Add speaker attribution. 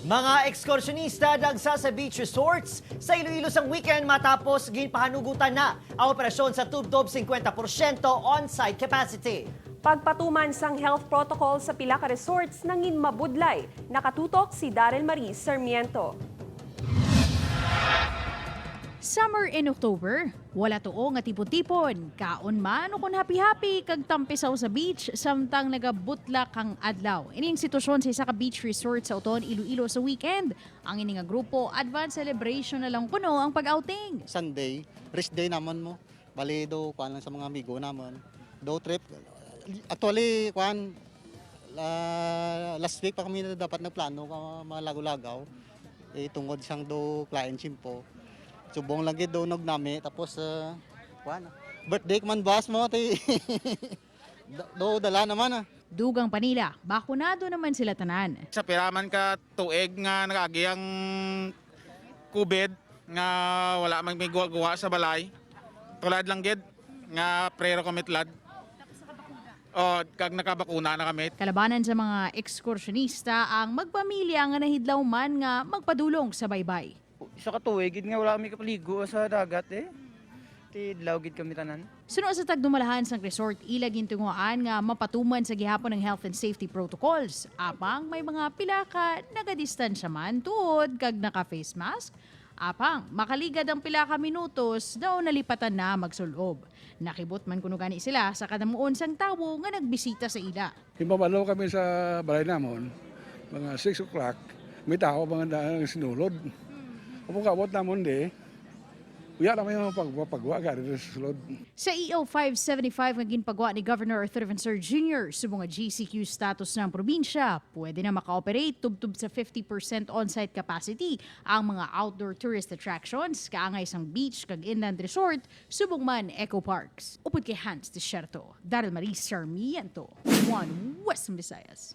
Speaker 1: Mga ekskursyonista dagsa sa beach resorts sa Iloilo sang weekend matapos ginpahanugutan na ang operasyon sa tubtob 50% on-site capacity.
Speaker 2: Pagpatuman sang health protocol sa pila ka resorts nangin mabudlay. Nakatutok si Daryl Marie Sarmiento.
Speaker 3: Summer in October, wala tuo nga tipon-tipon. Kaon man o kung happy-happy kag tampisaw sa beach samtang nagabutla kang adlaw. Ining sitwasyon sa isa ka beach resort sa Oton, Iloilo sa weekend. Ang ini nga grupo, advance celebration na lang kuno ang pag-outing.
Speaker 4: Sunday, rest day naman mo. Bali do kuan lang sa mga amigo namon. Do trip. Actually, kuan last week pa kami na dapat nagplano ka malagaw-lagaw. Eh, tungod siyang do client chimpo. Subong lang gid do nami tapos kuan birthday man boss mo ti do dala naman ah.
Speaker 3: Dugang panila, bakunado naman sila tanan.
Speaker 5: Sa piraman ka tuig nga nakaagi ang COVID nga wala man may guwa-guwa sa balay. Tulad lang gid nga prero kami tulad. O kag nakabakuna na kami.
Speaker 3: Kalabanan sa mga ekskursyonista ang magpamilya nga nahidlaw man nga magpadulong sa baybay.
Speaker 6: Isa ka tuig gid nga wala kami kapaligo sa dagat eh. Ti dlaw gid kami tanan.
Speaker 3: Suno sa tagdumalahan sang resort, ila gintunguan nga mapatuman sa gihapon ng health and safety protocols. Apang may mga pila ka nagadistansya man tuod kag naka-face mask. Apang makaligad ang pila ka minutos daw nalipatan na magsulob. Nakibot man kuno gani sila sa kadamuon sang tawo nga nagbisita sa ila.
Speaker 7: Himbabalo kami sa balay namon, mga 6 o'clock, may tao mga daan ang sinulod. Kung kaabot namon di, uya naman yung pagpagwa ka dito sa sulod.
Speaker 3: Sa E EO 575 nga ginpagwa ni Governor Arthur Vencer Jr. subong nga GCQ status ng probinsya, pwede na makaoperate tubtub sa 50% on-site capacity ang mga outdoor tourist attractions, kaangay sang beach kag inland resort, subong man eco parks. Upod kay Hans Desierto, Daryl Marie Sarmiento, One Western Visayas.